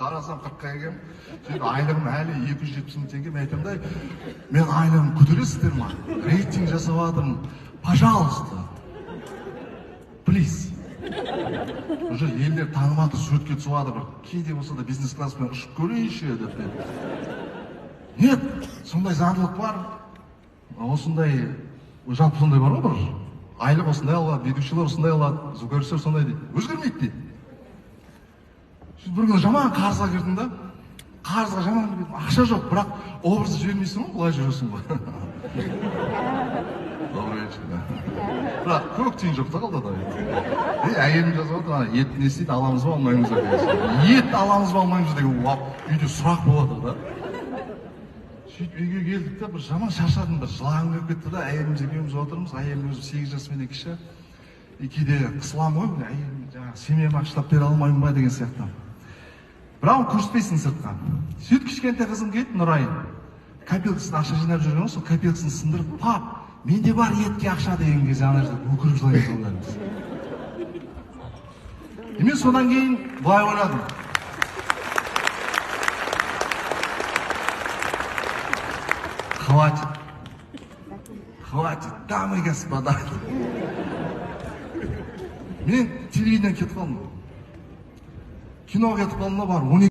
Қарасам, 40-қа келгенмін. Сөйтіп, айлығым әлі 270 мың теңге. Мен айтамын да: «Мен айлығым көтересіздер ма? Рейтинг жасап жатырмын, пожалуйста, плиз. Уже елдер танып жатыр, суретке түсіп жатыр, бір кейде болса да бизнес класспен ұшып көрейінші», — деп. Нет, сондай заңдылық бар, осындай, жалпы сондай бар ғой, бір айлық осындай алады, ведущийлер осындай алады, звукорежиссер сондай дейді, өзгермейді дейді. Сөйтіп, бір күні жаман қарызға кірдім да, қарызға жаман кірдім, ақша жоқ, бірақ образды жібермейсің ғой, былай жүресің ғой. Добрый вечер, да. Бірақ көк тиын жоқ та қалтада. И әйелім жазып жатыр: «Ана ет не істейді, аламыз ба, алмаймыз ба?» — деген. Ет аламыз ба, алмаймыз ба деген үйде сұрақ болып жатыр да. Сөйтіп, үйге келдік та, бір жаман шаршадым, бір жылағым келіп кетті да. Әйеліміз екеуміз отырмыз, әйелім өзі 8 жас менен кіші. И кейде қысыламын ғой, міне, әйелім, жаңағы семьяма ақша тауып бере алмаймын ба деген сияқты, бірақ оны көрсетпейсің сыртқа. Сөйтіп, кішкентай қызым келді, Нұрай, копилкасына ақша жинап жүрген ғой, сол копилкасын сындырып: «Пап, менде бар етке ақша», — деген кезде ана жерде өкіріп жылаймыз ғой бәріміз. И мен содан кейін былай ойладым: хватит, хватит, дамы и господа. Мен телевидениеден кетіп қалдым, киноға кетіп қалдым да, барып 12